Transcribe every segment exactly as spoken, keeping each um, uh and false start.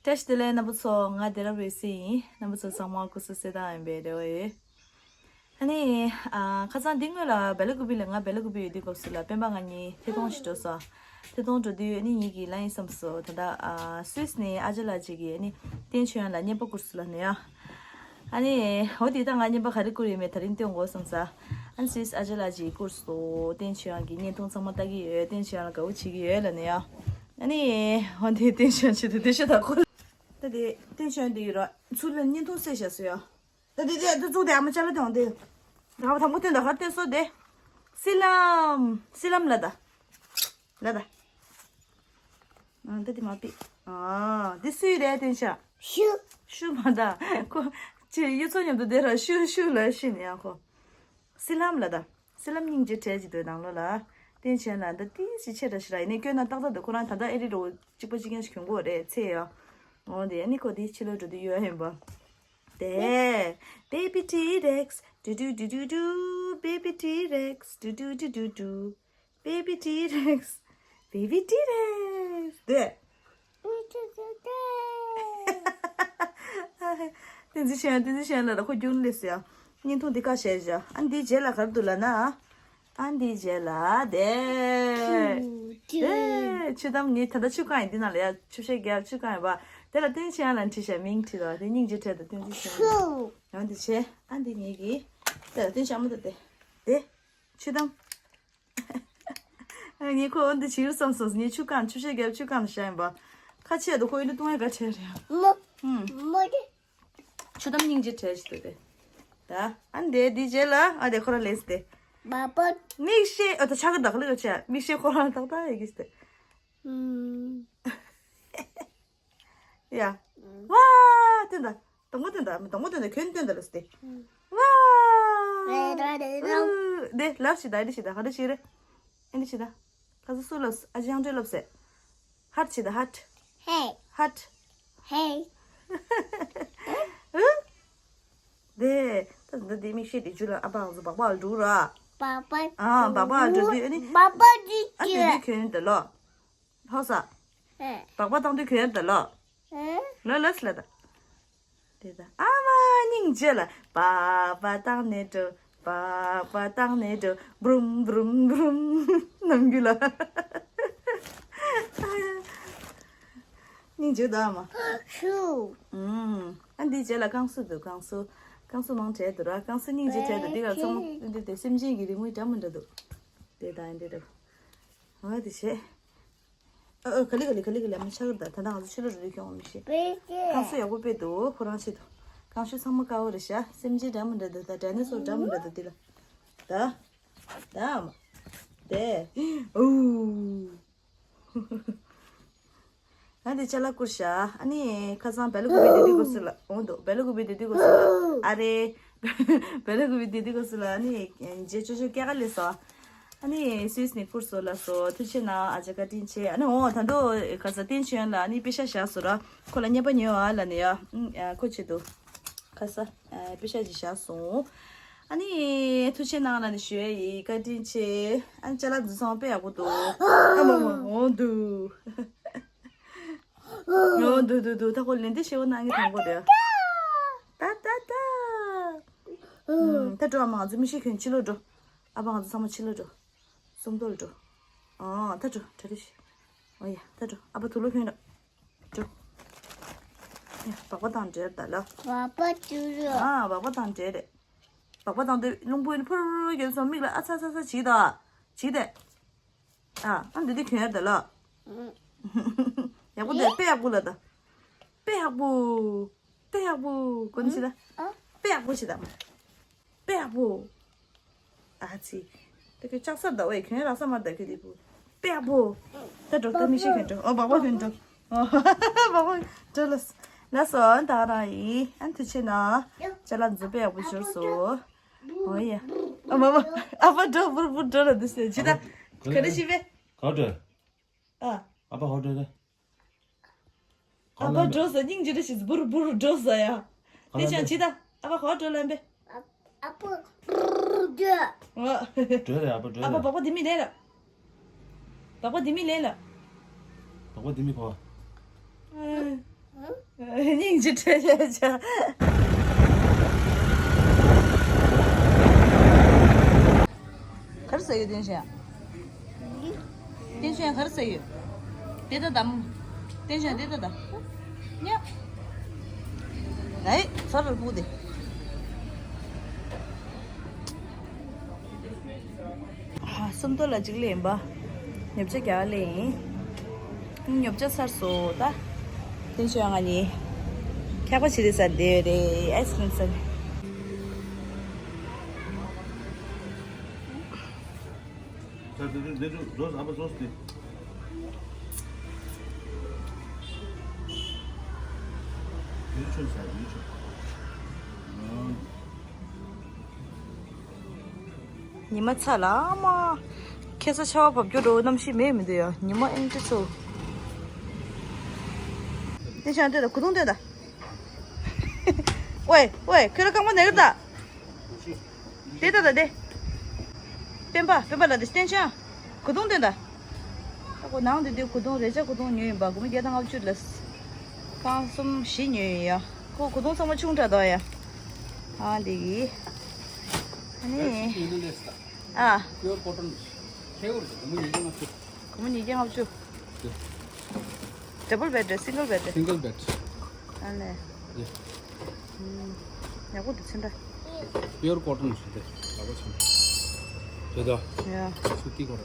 བཀྲ་ཤིས་བདེ་ལེགས་རྣམ་པ་ཚོ། ང་བདེ་རབ་རེ་སི་ཡིན། རྣམ་པ་ཚོ་ཚང་མ་སྐུ་གཟུགས་གསལ་ཐང་ཡིན་པའི་རེ་བ་ཡོད། ཨ་ནི། ཨ། ཁ་སང་འདི་སྔོན་ལ་སྦེ་ལ་ཀུ་པི་ལ། ང་སྦེ་ལ་ཀུ་པི་ཡོད་དུས་སྐབས་སུ་ལ་སྤེན་པ་ང་གཉིས་ཐད་གཏོང་ཞིག་འགྲོ་སོང་། ཐད་གཏོང་འགྲོ་དུས་ཨ་ནི་ངེད་ཀྱིས་ལབ་ཡིན་བསམ་སོང་། ད་ལྟ་ཨ་སུད་སི་ནས་ཨ་ཅག་ལགས་ཅིག་གིས་ཨ་ནི་བསྟན་ཆོས་དབྱངས་ལ་བརྙན་པར་བསྐུར་སོང་ལབ་ནས་ཡ། ཨ་ནི། འོ་དེ་ད་ང་བརྙན་པར་ག་རེ་བསྐུར་ཡོད་མེད་ད་རིང་སྟོན་དགོས་བསམ་ས། ཨ་ནི་སུད་སི་ཨ་ཅག་ལགས་ཅིག་བསྐུར་སོང་། བསྟན་ཆོས་དབྱངས་ཀྱི་བརྙན་ཐུང་ཚང་མ་ལྟ་གི་ཡོད། བསྟན་ཆོས་དབྱངས་ལ་དགའ་པོ་བྱེད་ཀྱི་ཡོད་ལབ་ནས་ཡ། ཨ་ནི། འོ་དེ་བསྟན་ཆོས་དབྱངས་ཆེད་དུ་དེ་ཤོད་ད་ཁོ། ད་དེ་བསྟན་ཆོས་དབྱངས་དེ་ཡོད་ར་ཚུར་ལ་བརྙན་ཐུང་བསད་བཞག་སོང་ཡ། ད་དེ་དེ་ད་བཙུགས་དེ་ཨ་མ་ཅ་ལག་དེ་འོང་དེ། ད་བ་དང་པོ་སྟོན་ད་ག་སྟོན་སོ་དེ། སི་ལམ། སི་ལམ་ལ་ད། ལ་ད། ཨ་ད་དེ་མ་པི། ཨ་དེ་སུའི་རེད་བསྟན་ཤག་ཤུ། ཤུ་མ་ད། ཁོ། ཅི་གཡུ་མཚོ་མཉམ་དུ་དེ་ར་ཤུ་ཤུ་ལ་ཤི་ནས་ཡང་ཁོ། སི་ལམ་ལ་ད། སི་ལམ་སྙིང་རྗེ་བྲལ་གྱི་འདུག་ནང་ལོགས་ལ། བསྟན་ཆོས་དབྱངས་ལ་ད་ཏིས་ཅི་ཆེ་དྲགས་ཤི་ར་ཡིན་ནའི་སྐྱོན་ན་ཏག་ཏག་འདུག་ཁོ་རང་ད་ལྟ་ཨེ་རི་རོ་གཅིག་པ་གཅིག་རྐྱང་ཞིག་གྱོན་གོ་རེད་ཚེ་ཡ། འོ་དེ་ཨ་ནི་ཁོ་དེ་ཕྱི་ལོགས་འགྲོ་དུས་གཡོ་ཡིན་པ། དེ། Baby T-Rex, do do do do do, Baby T-Rex, do do do do do, Baby T-Rex, Baby T-Rex དེ། བསྟན་འཛིན་ཤེས་ཡོན། བསྟན་འཛིན་ཤེས་ཡོན་ལ་ཁོ་རྒྱུགས་ནས་སླེབས་སོང་ཡ། བརྙན་ཐུང་འདི་ཁ་བཤད་བཞག་ཨ་འདིའི་རྗེས་ལ་ག་རེ་འདུག་ལབ་ན། ཨ་འདིའི་རྗེས་ལ་དེ། དེ་ཆུ་དམ་ངས་ད་ལྟ་ཆུ་བཀང་ཡིན། འདི་ནང་ལ་ཡ་ཆུ་བཤལ་རྒྱབ་ཆུ་བཀང་ཡིན་པ། དེ་ལ་བསྟན་ཆོས་དབྱངས་ལ་བྲིས་བཞག་མིང་བྲིས་དོ། དེ་སྙིང་རྗེ་བྲལ་དང་བསྟན་འཛིན་ཤེས་ཡོན། འོ་འདི་བྱས་ཨ་འདི་ངེད་ཀྱིས། དེ་ལ་བསྟན་ཆོས་དབྱངས་མ་ད་དེ། དེ། ཆུ་དམ། ངས་ཁོ་འོ་འདི་བྱེད་ཡུལ་བསམ་སོང་། ངས་ཆུ་བཀང་ཆུ་བཤལ་རྒྱབ་ཆུ་བཀང་བཞག་ཡིན་པ། ཁ་ཆད་དུ་ཁོ་ཡིན་དུ་བཏུང་ཡ་ག་བྲལ་རེད། མོ། ཧུམ། མོ་དེ། ཆུ་དམ་སྙིང་རྗེ་བྲལ་ཞིག་འདུག་སྟེ། ད་ཨ་འདས་འདི་རྗེས་ལ་ཨ་འདས་ཁོ་རང་ལེན་སྟེ། མ་པ། མིག་ཤེལ་ཨ་ད་ཆག་གི་བདག་ལེགས་ཆ་མིག་ཤེལ་ཁོ་རང་ཏག་ཏག་ཡི་གི་སྟེ། ཨུམ། ཡ། ཝ། སྟོན་ད། སྡོང་པོ་སྟོན་ད། སྡོང་པོ་སྟོན་ད་གྱོན་སྟོན་ད་ལ་སྟེ། ཝ། རེད་རེད་རེད། ཨུ། འདས་ལབ་ཞིག་ད་འདི་ཞིག་ད་ག་འདྲ་ཞིག་རེད། ཨ་འདི་ཞིག་ད། ཁ་ས་སུ་ལབ་ཨ་ཅག་ཡང་སྤྲོད་ལབ་སེ། ཧར་ཆི་ད་ཧར། ཧེ། ཧར། ཧེ། ཨུ། དེ། ད་ད་དེ་མིག་ཤེལ་དེ་ཇུ་ལ་ཨ་པ་ང་ཚོ་སྦག་སྦག་ལ་འགྲོ་ར། སྦག་སྦག་ཨ་སྦག་སྦག་ལ་འགྲོ་དུས་ཨ་ནི། སྦག་སྦག་ཅིག་ཨ་དེ་དུས་གྱོན་དེ་ལོ། ཧོ་ས། ཧེ། སྦག་སྦག་བཏང་དུས་གྱོན་དེ་ལོ། ཧེ། ལོ་ལོ་སི་ལ་ད། དེ་ད་ཨ་མ་སྙིང་རྗེ་ལ་སྦག་སྦག་བཏང་ནས་འགྲོ། སྦག་སྦག་བཏང་ནས་འགྲོ། བུ་རུམ་བུ་རུམ་བུ་རུམ། ནམ་རྒྱུན་ལ། སྙིང་རྗེ་ད་ཨ་མ། ཤུ། ཨུམ། ཨ་འདིའི་རྗེས་ལ་བསྐང་གསོ་འདུག་བསྐང་གསོ། བསྐང་གསོ་མང་དྲགས་འདུག་ར། བསྐང་གསོ་སྙིང་རྗེ་དྲགས་འདུག་འདི་ག་ཚང་མ་འདི་དེ་སེམས་ཅན་གྱི་རི་མོའི་འདྲ་མི་འདྲ་འདུག་དེ་ད་ཨ་འདི་འདྲ། ཨ་དེ་བྱས། ཨ་ཨ་ག་ལེ་ག་ལེ་ག་ལེ་ག་ལེ་མི་ཆགས་ད། ད་ང་ཚོ་ཕྱི་ལོགས་འགྲོ་དུས་ཁྱོད་ངོ་མི་ཤེས། པེ་ཀེ། བསྐང་གསོ་ཡག་པོ་དཔེ་འདུག་ཁོ་རང་ཆེད་དུ། བསྐང་གསོ་ཚང་མ་དཀར་པོ་རེད་ཤག་སེམས་ཅན་འདྲ་མི་འདྲ་འདུག་ད་ཌའི་ནོ་སོར་འདྲ་མི་འདྲ་འདུག་འདི་ལ། ད། ད་ཨ་མ། དེ། ཨུ། ང་འདི་ཅ་ལག་བསྐུར་ཤག་ཨ་ནི་ཁ་སང་སྦེ་ལ་ཀུ་པི་དེ་དུས་སྐབས་སུ་ལ་འོང་འདུག་སྦེ་ལ་ཀུ་པི་དེ་དུས་སྐབས་སུ་ལ་ཨ་རེ། སྦེ་ལ་ཀུ་པི་དེ་དུས་སྐབས་སུ་ལ་ཨ་ནི་རྗེས་ཅོ་ཅོ་སྐྱེ་ག་ལས་སོ། ཨ་ནི་སུད་སི་ནས་བསྐུར་སོང་ལབ་སོང་། ཐུགས་རྗེ་གནང་ཨ་ཅག་བཀའ་དྲིན་ཆེ། ཨ་ནི་འོ་ད་དུང་ག་ས་བསྟན་ཆོས་ལ་ཨ་ནི་པེ་ཤ་བཞག་སོང་ར། ཁོ་ལ་བརྙན་པར་ཉོ་ཨ་ལབ་ནས་ཡ། ཨ་ཁོ་ཆེད་དུ། ག་ས། ཨ་པེ་ཤ་ཅིག་བཞག་སོང་། ཨ་ནི་ཐུགས་རྗེ་གནང་ལབ་ནས་ཞུ་ཡ་ཡིན། བཀའ་དྲིན་ཆེ། ཨ་ནི་ཅ་ལག་འདི་ཚང་མ་དཔེ་ཡག་པོ་འདུག་ཨ་མ་མ་འོ་འདུག་འོ་འདུག་འདུག་འདུག་ད་ཁོ་ལན་འདེབས་ཞེ་པོ་གནང་གི་དང་པོ་དེ། ད་ད་ད། ཨུམ། ད་འགྲོ་ཨ་མ་ང་ཚོ་མི་ཤེས་གྱོན་ཕྱི་ལོགས་འགྲོ། ཨ་ཕ་ང་ཚོ་ཚང་མ་ཕྱི་ལོགས་འགྲོ། སུམ་མདོ་ལ་འགྲོ། ཨ་ད་འགྲོ་གྲ་སྒྲིག་བྱེད། ཨོ་ཡ་ད་འགྲོ་ཨ་ཕ་དུག་ལོག་གྱོན་ར། འགྲོ། ཡ་སྦག་སྦག་བཏང་འདྲེ་རེད་ད་ལ། སྦག་སྦག་བཏང་འདྲེ་རེད། སྦག་སྦག་བཏང་དུས་རླུང་བུ་ནི་ཕུར་གྱོན་སོང་མིག་ལ་ཨ་ཚ་ཚ་ཚ་བྱེད་ད། བྱེད་དེ། ཨ་ཨ་འདི་འདི་གྱོན་ཡ་ད་ལ། ཡག་པོ་འདི་དཔེ་ཡག་པོ་ལ་ད། དཔེ་ཡག་པོ། དཔེ་ཡག་པོ་གོ་ནི་བྱེད་ད། དཔེ་ཡག་པོ་བྱེད་ད། དཔེ་ཡག་པོ། ཨ་ཙི། ད་ཁྱོད་ལྕགས་སར་ཟླ་བས་གྱོན་རག་ས་མ་ད་ཁྱོད་དེ་བུ། དཔེ་ཡག་པོ། ད་འགྲོ་ད་མི་ཤེས་གྱོན་འགྲོ། ཨོ་སྦག་སྦག་གྱོན་འགྲོ། ཨོ་སྦག་སྦག་འགྲོ་ལ། ལགས་སོ་ད་རང་ཡིན། ཨ་ཐུགས་རྗེ་གནང་། ཅ་ལག་འཛུགས་དཔེ་ཡག་པོ་འབྱོར་སོང་། ཨོ་ཡ། ཨ་མ་མ། ཨ་ཕ་འགྲོ་བུར་བུར་འགྲོ་ལ་འདི་སེ་ཇི་ད། ག་རེ་ཞིག་བས། ག་འགྲོ། ཨ། ཨ་ཕ་ག་འགྲོ་རེད། ཨ་ཕ་འགྲོ་ས་སྙིང་རྗེ་རེ་ཞིག་བུར་བུར་འགྲོ་ས་ཡ། དེ་ཅང་ཇི་ད། ཨ་ཕ་ག་འགྲོ་ལམ་པས། ཨ་ཕ་འགྲོ། འགྲོ་རེད་ཨ་ཕ་འགྲོ་ཨ་ཕ་རེད། སྦག་སྦག་དེ་མི་ལེན་ལ། སྦག་སྦག་དེ་མི་ལེན་ལ། སྦག་སྦག་དེ་མི་གོ། ཨ། སྙིང་རྗེ་བྲལ་བྱས་བྱ། ག་རེ་ཟ་ཡོད་དེ་བཞིན། བསྟན་ཆོས་ག་རེ་ཟེར་ཡོད། དེ་ལྟ་དམ། བསྟན་ཆོས་དེ་ལྟ་དམ། ཉ། ཨེ། ཚོར་ར་སྤུ་དེ། ཧ། སུམ་མདོ་ལ་གཅིག་ལས་ཡིན་པ། ཉོ་ཆ་རྒྱག་ལས་ཡིན། ཉོ་ཆ་ཚར་སོང་ད། བསྟན་ཆོས་ང་གཉིས། འཁྱག་པ་ཞིག་རེད་ཟ་བསྡད་ཡོད་རེད། ཨའི་སི་ཀི་རིམ་ཟ། ད་དེ་དུས་འདི་ཚོ་རྫོགས་ཨ་མ་རྫོགས་ཏེ། ཡུལ་ཆོས་ཟ་ཡུལ་ཆོས། ཉི་མ་ཚ་ལ་ཨ་མ། ཁ་སང་ཆར་པ་བབས་རྒྱུ་འདྲ་བོ་གནམ་གཤིས་མེད་མི་འདུག་ཡ། ཉི་མ་ཨེ་འདྲ་ཚ། དེ་ཤང་ལྟོས་དང་གུ་དུང་ལྟོས་དང་། ཝེ་ཝེ་ཁྱོད་རང་རྐང་པ་ན་གི་ད། དེ་ད་ད་དེ། སྤེན་པ་སྤེན་པ་ལ་དེ་བསྟན་ཆང་། གུ་དུང་སྟོན་ད། ཨ་ཁོ་ནང་དེ་དུས་གུ་དུང་རེ་ཆ་གུ་དུང་ཉོས་ཡིན་པ། སྒོར་མོ་བརྒྱ་དང་ལྔ་བཅུ་ལ། རྐང་གསུམ་བཞི་ཉོས་ཡིན་ཡ། ཁོ་གུ་དུང་ཚང་མ་ཆུང་དྲགས་འདུག་ཡ། ཨ་འདི་གི། ཨ་ནི། ཨ། Pure cotton. ཁྱེའུ་རེད། སྒོར་མོ་ཉིས་བརྒྱ་ལྔ་བཅུ། སྒོར་མོ་ཉིས་བརྒྱ་ལྔ་བཅུ། Double bed རེད། single bed རེད། Single bed. ཨ་ལས། ཡ། ཡག་པོ་འདུག་ཚེ་འདྲ། Pure cotton ཞིག་རེད། ཡག་པོ་ཆགས། དེ་ད། ཡ། སུ་ཏི་ཁོ་ར།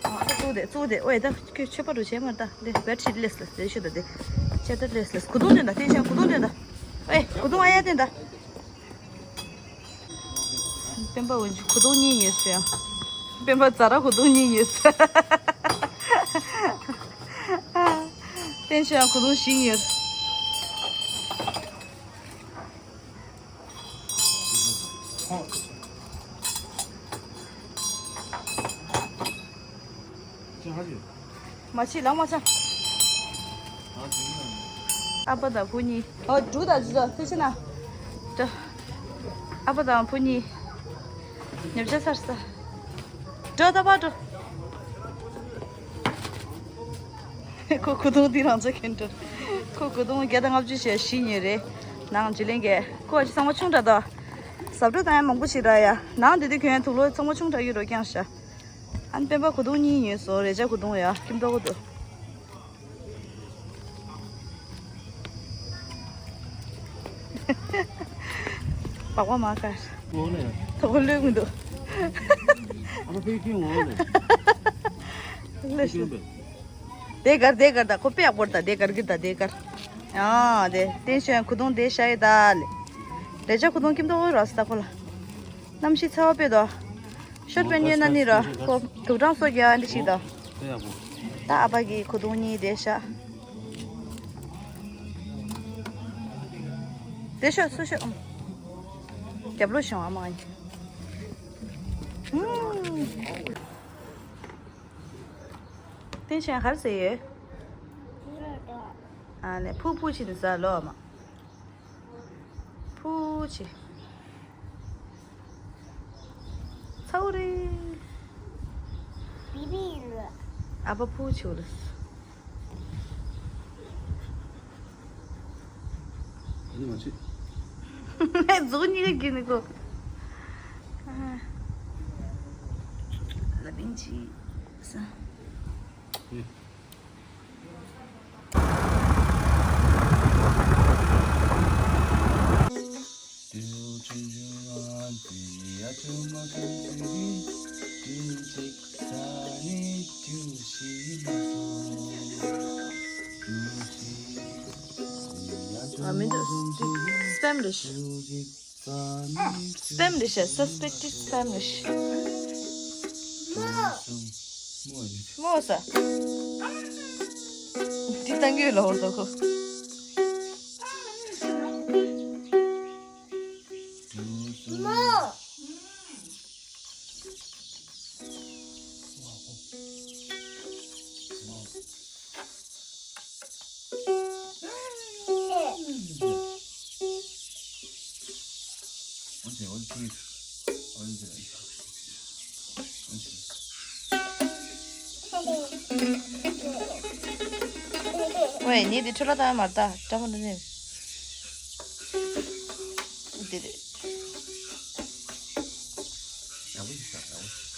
ཨ་ཙུག་དེ་ཙུག་དེ། ཨོའི་ད་ཁྱོད་ཆོས་པ་རུ་བྱས་མར་ད། དེ་བེད་ཤིཊ་ལས་ལས་དེ་ཤོད་ད་དེ། ཆད་ད་ལས་ལས་གུ་དུང་སྟོན་ད། བསྟན་ཆང་གུ་དུང་སྟོན་ད། ཨེ་གུ་དུང་ཨ་ཡ་སྟོན་ད། སྤེན་པ་འོན་ཅི་གུ་དུང་གཉིས་ཡོད་ཟེར། སྤེན་པ་ཛ་ར་གུ་དུང་གཉིས་ཡོད་ཟེར། བསྟན་ཆོས་གུ་དུང་བཞི་ཡོད། ཅི་ཧ་ཅི། མ་ཕྱི་ལང་མ་ཆ། ཨ་ཕ་དང་བུ་གཉིས། ཨོ་འབྲུ་དང་འབྲུ་དང་ཐུགས་ཆེ་ན། འགྲོ། ཨ་ཕ་དང་བུ་གཉིས། ཉོ་ཆ་ཚར་ས། འགྲོ་ད་ཕར་འགྲོ། ཁོ་གུ་དུང་འདི་རང་ཚོ་གན་འགྲོ། ཁོ་གུ་དུང་བརྒྱ་དང་ལྔ་བཅུ་ཞེས་བཞི་ཉོས་རེད། ནང་འཇུ་ལེན་གས་ཁོ་ཨ་ཅི་ཚང་མ་ཆུང་དྲགས་དོ། ཟབ་འགྲོ་དང་ཡང་མང་པོ་ཞིག་རག་ཡ། ནང་དེ་དུས་གྱོན་དུག་ལོག་ཚང་མ་ཆུང་དྲགས་ཡོད་རོ་རྐྱང་ཤ། ཨན་སྤེན་པ་གོ་དུང་གཉིས་ཉོས་སོ། རེ་ཆ་གོ་དུང་ཡ་ཁྱིམ་ཐོག་གོ་དུ། སྦག་སྦག་མ་དཀར། འོ་ལེ། ཐོག་གོ་ལོས་མི་འདུག་ཨ་ཕ་ཕའི་ཁྱིམ་འོ་ལེ། ལོས་ཤི། དེ་གར་དེ་གར་ད་ཁོ་པེ་ཡག་པོར་ད་དེ་གར་གིར་ད་དེ་གར། ཨ་དེ་བསྟན་ཆོས་གོ་དུང་དེ་ཤ་ཡི་ད་ལེ། རེ་ཆ་གོ་དུང་ཁྱིམ་ཐོག་གོ་ར་ས་ད་ཁོ་ལ། གནམ་གཤིས་ཚ་བ་དཔེ་དོ། ཤོར་དཔེ་ཉོས་ན་ནི་རོ་ཁོ་དུག་སྦྲང་སོགས་རྒྱག་འདི་ཞིག་དོ། ད་ཨ་ཕ་གི་གོ་དུང་གཉིས་དེ་ཤ། དེ་ཤོ་སུ་ཤོ། རྒྱབ་ལོ་བྱུང་ཨ་མ་གཉིས། བསྟན་ཆོས་ག་རེ་ཟེར་ཡོད། ཨ་ལེ་ཕུ་ཕུ་ཕྱིན་ཟ་ལོ་ཨ་མ། ཕུ་ཆེ། ཚའོ་རེ། བི་བི་ལ། ཨ་ཕ་ཕུ་ཆེ་བ་ལ། ཨ་ནི་མ་ཆེ། ཛོ་གཉིས་ཀ་གི་ནི་གོ། ལ་པིན་ཆི། ས། ཨ་མི་འདུག་སྤེམ་རེད་ཤག་སྤེམ་རེད་ཤག suspected spam རེད་ཤག་མོ་ས། འདི་ལྟ་འགྱོད་ལ་འོར་དོ་ཁོ། ཝེ་ནི་དེ་ཁྲོད་ལ་བཏང་ཡ་མ་རེད་ད། སྐྲ་མོ་འདི་ནས། འདི་རེད། ཡག་པོ་ཞིག་ཤག་ཡག་པོ་ཞིག